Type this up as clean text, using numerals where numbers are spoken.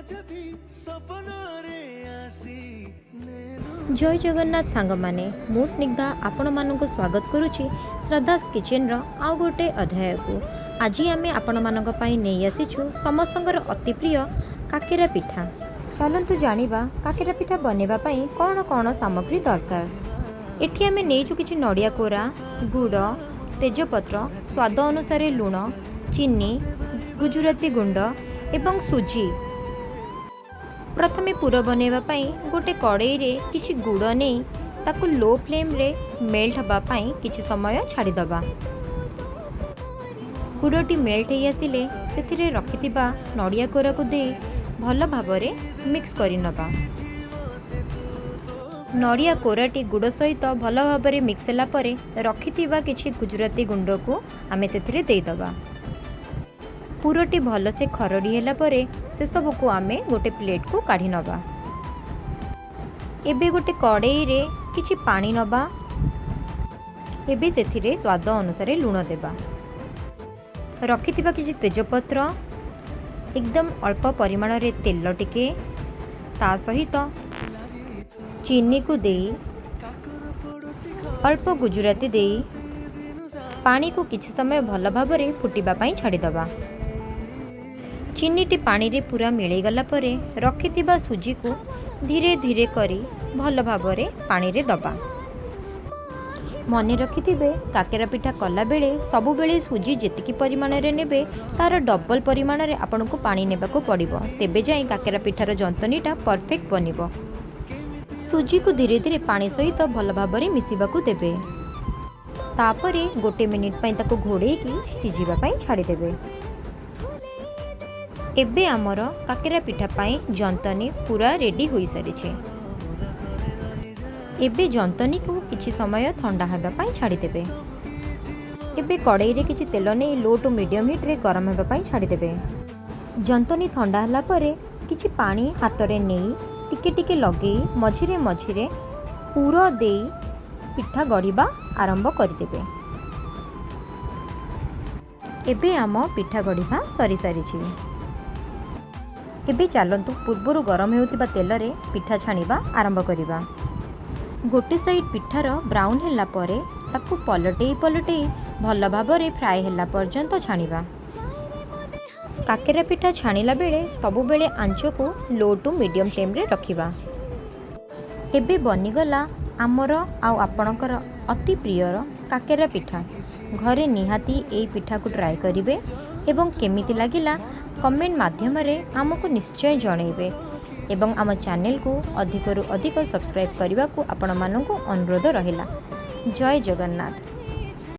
ବି ସପନରେ ଆସି ନେଲୁ। ଜୟ ଜଗନ୍ନାଥ ସାଙ୍ଗମାନେ, ମୁଁ ସ୍ନିଗ୍ଧା ଆପଣମାନଙ୍କୁ ସ୍ୱାଗତ କରୁଛି ଶ୍ରଦ୍ଧାସ୍ କିଚେନ୍ର ଆଉ ଗୋଟେ ଅଧ୍ୟାୟକୁ। ଆଜି ଆମେ ଆପଣମାନଙ୍କ ପାଇଁ ନେଇ ଆସିଛୁ ସମସ୍ତଙ୍କର ଅତି ପ୍ରିୟ କାକେରା ପିଠା। ଚାଲନ୍ତୁ ଜାଣିବା କାକେରା ପିଠା ବନେଇବା ପାଇଁ କ'ଣ କ'ଣ ସାମଗ୍ରୀ ଦରକାର। ଏଠି ଆମେ ନେଇଛୁ କିଛି ନଡ଼ିଆ କୋରା, ଗୁଡ଼, ତେଜପତ୍ର, ସ୍ୱାଦ ଅନୁସାରେ ଲୁଣ, ଚିନି, ଗୁଜୁରାତି ଗୁଣ୍ଡ ଏବଂ ସୁଜି। ପ୍ରଥମେ ପୁର ବନେଇବା ପାଇଁ ଗୋଟେ କଡ଼େଇରେ କିଛି ଗୁଡ଼ ନେଇ ତାକୁ ଲୋ ଫ୍ଲେମ୍ରେ ମେଲ୍ଟ ହେବା ପାଇଁ କିଛି ସମୟ ଛାଡ଼ିଦେବା। ଗୁଡ଼ଟି ମେଲ୍ଟ ହେଇ ଆସିଲେ ସେଥିରେ ରଖିଥିବା ନଡ଼ିଆ କୋରାକୁ ଦେଇ ଭଲ ଭାବରେ ମିକ୍ସ କରିନେବା। ନଡ଼ିଆ କୋରାଟି ଗୁଡ଼ ସହିତ ଭଲ ଭାବରେ ମିକ୍ସ ହେଲା ପରେ ରଖିଥିବା କିଛି ଗୁଜୁରାତି ଗୁଣ୍ଡକୁ ଆମେ ସେଥିରେ ଦେଇଦେବା। ପୁରଟି ଭଲସେ ଖରଡ଼ି ହେଲା ପରେ ସେସବୁକୁ ଆମେ ଗୋଟେ ପ୍ଲେଟ୍କୁ କାଢ଼ି ନେବା। ଏବେ ଗୋଟେ କଡ଼େଇରେ କିଛି ପାଣି ନେବା। ଏବେ ସେଥିରେ ସ୍ୱାଦ ଅନୁସାରେ ଲୁଣ ଦେବା। ରଖିଥିବା କିଛି ତେଜପତ୍ର, ଏକଦମ ଅଳ୍ପ ପରିମାଣରେ ତେଲ ଟିକେ, ତା ସହିତ ଚିନିକୁ ଦେଇ, ଅଳ୍ପ ଗୁଜୁରାତି ଦେଇ ପାଣିକୁ କିଛି ସମୟ ଭଲ ଭାବରେ ଫୁଟିବା ପାଇଁ ଛାଡ଼ିଦେବା। ଚିନିଟି ପାଣିରେ ପୁରା ମିଳେଇଗଲା ପରେ ରଖିଥିବା ସୁଜିକୁ ଧୀରେ ଧୀରେ କରି ଭଲ ଭାବରେ ପାଣିରେ ଦେବା। ମନେ ରଖିଥିବେ, କାକେରା ପିଠା କଲାବେଳେ ସବୁବେଳେ ସୁଜି ଯେତିକି ପରିମାଣରେ ନେବେ, ତା'ର ଡବଲ୍ ପରିମାଣରେ ଆପଣଙ୍କୁ ପାଣି ନେବାକୁ ପଡ଼ିବ। ତେବେ ଯାଇ କାକେରା ପିଠାର ଜନ୍ତନୀଟା ପରଫେକ୍ଟ ବନିବ। ସୁଜିକୁ ଧୀରେ ଧୀରେ ପାଣି ସହିତ ଭଲ ଭାବରେ ମିଶିବାକୁ ଦେବେ। ତାପରେ ଗୋଟେ ମିନିଟ୍ ପାଇଁ ତାକୁ ଘୋଡ଼େଇକି ସିଝିବା ପାଇଁ ଛାଡ଼ିଦେବେ। ଏବେ ଆମର କାକେରା ପିଠା ପାଇଁ ଜନ୍ତନୀ ପୁରା ରେଡ଼ି ହୋଇସାରିଛି। ଏବେ ଜନ୍ତନୀକୁ କିଛି ସମୟ ଥଣ୍ଡା ହେବା ପାଇଁ ଛାଡ଼ିଦେବେ। ଏବେ କଡ଼େଇରେ କିଛି ତେଲ ନେଇ ଲୋ ଟୁ ମିଡ଼ିୟମ୍ ହିଟ୍ରେ ଗରମ ହେବା ପାଇଁ ଛାଡ଼ିଦେବେ। ଜନ୍ତନୀ ଥଣ୍ଡା ହେଲା ପରେ କିଛି ପାଣି ହାତରେ ନେଇ ଟିକେ ଟିକେ ଲଗେଇ ମଝିରେ ମଝିରେ ପୁର ଦେଇ ପିଠା ଗଢ଼ିବା ଆରମ୍ଭ କରିଦେବେ। ଏବେ ଆମ ପିଠା ଗଢ଼ିବା ସରିସାରିଛି। ଏବେ ଚାଲନ୍ତୁ ପୂର୍ବରୁ ଗରମ ହେଉଥିବା ତେଲରେ ପିଠା ଛାଣିବା ଆରମ୍ଭ କରିବା। ଗୋଟେ ସାଇଡ଼୍ ପିଠାର ବ୍ରାଉନ୍ ହେଲା ପରେ ତାକୁ ପଲଟେଇ ପଲଟେଇ ଭଲ ଭାବରେ ଫ୍ରାଏ ହେଲା ପର୍ଯ୍ୟନ୍ତ ଛାଣିବା। କାକେରା ପିଠା ଛାଣିଲା ବେଳେ ସବୁବେଳେ ଆଞ୍ଚକୁ ଲୋ ଟୁ ମିଡ଼ିୟମ୍ ଫ୍ଲେମ୍ରେ ରଖିବା। ଏବେ ବନିଗଲା ଆମର ଆଉ ଆପଣଙ୍କର ଅତି ପ୍ରିୟର କାକେରା ପିଠା। ଘରେ ନିହାତି ଏଇ ପିଠାକୁ ଟ୍ରାଏ କରିବେ ଏବଂ କେମିତି ଲାଗିଲା କମେଣ୍ଟ ମାଧ୍ୟମରେ ଆମକୁ ନିଶ୍ଚୟ ଜଣାଇବେ ଏବଂ ଆମ ଚ୍ୟାନେଲକୁ ଅଧିକରୁ ଅଧିକ ସବସ୍କ୍ରାଇବ୍ କରିବାକୁ ଆପଣମାନଙ୍କୁ ଅନୁରୋଧ ରହିଲା। ଜୟ ଜଗନ୍ନାଥ।